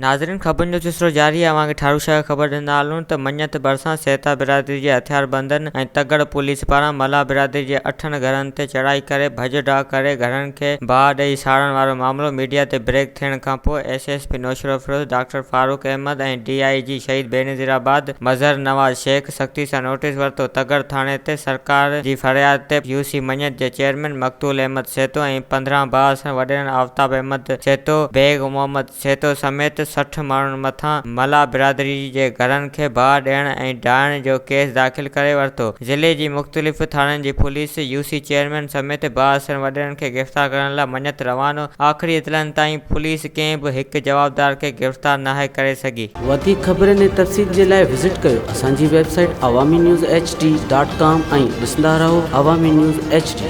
ناظرين خبرن جو سلسلو جاري آهي اوهان کي ٺارو شاهه کان خبر ڏيندا هلون ته مڃت ڀرسان سهتا برادري جي هٿياربندن ۽ تڳڙ پوليس پاران ملاح برادري جي اٺن گهرن تي چڙهائي ڪري ڀڄ ڊاهه ڪري گهرن کي باهه ڏئي ساڙڻ وارو معاملو ميڊيا تي بريڪ ٿيڻ کانپوء S S P Naushahro Feroze doctor Farooq Ahmed ۽ D I G Shaheed Benazirabad Mazhar Nawaz Shaikh سختي سان نوٽيس ورتو تڳڙ ٿاڻي تي سرڪار جي فرياد تي يو سي مڃت جي چيئرمين مقتول احمد سهتو ۽ 15 بااثر وڏيرن آفتاب احمد سهتو، بيگ محمد سهتو سميت 60 ماڻهن مٿان ملاح برادري جي گهرن کي باهه ڏيڻ ۽ ڊاهڻ جو ڪيس داخل ڪري ورتو. ضلعي جي مختلف ٿاڻن جي پوليس يو سي چيئرمين سميت بااثر وڏيرن کي گرفتار ڪرڻ لاء مڃت روانو، آخري اطلاعن تائين پوليس ڪنهن به هڪ جوابدار کي گرفتار ناهي ڪري سگهي. وڌيڪ خبرن ۽ تفصيل جي لاء وزٽ ڪيو اسان جي website Awami news H D dot com ۽ ڏسندا رهو عوامي نيوز ايڇ ڊي.